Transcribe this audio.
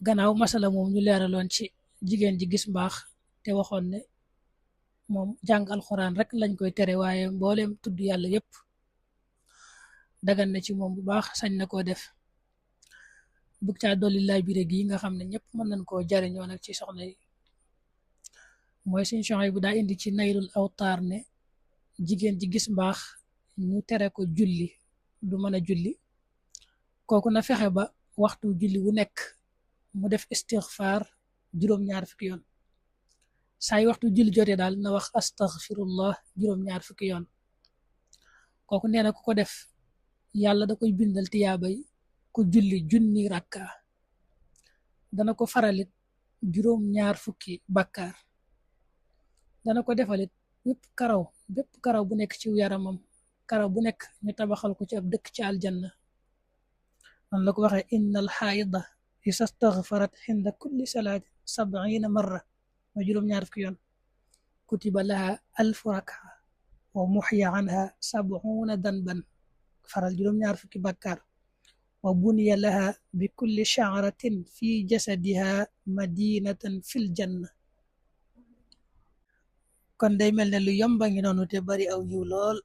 gannaaw masala moom ñu leeraloon ci jigéen ji gis mbaax te waxoon ne moom jàng alxuraan rek lañ koy tere waaye mbooleem tudd yàlla yépp dagan na ci moom bu baax sañ na koo def. bug caa dolli laay biré gi nga xam ne ñëpp mën nañ koo jariñoo nag ci soxna yi mooy suñ soxna bu daa indi ci naylul awtaar ne jigéen ji gis mbaax ñu tere ko julli du mën a julli kooku na fexe ba waxtu julli wu nekk mu def istixfaar juróom-ñaar fukki yoon saa yu waxtu julli jotee daal na wax astaghfirullah juróom-ñaar fukki yoon kooku nee na ku ko def yàlla da koy bindal tiyaabay ku julli junni rakka dana ko faralit juróom-ñaar fukki bakkaar dana ko defalit bépp karaw bu nekk ci yaramam karaw bu nekk ñu tabaxal ko ci ab dëkk ci aljanna man la ko waxee inna al xaayida isa staghfarat xinda kulli salaati 70 marra ma juróom-ñaar fukki yoon kutiba laha 1000 raka wa muxya anha 70 danban faral juróom-ñaar fukki bakkaar wa buniya laha bi kulli sha'ratin fi jasadiha madinatan fil janna kon day mel ne lu yomba ngi noonu te bari aw yiw lool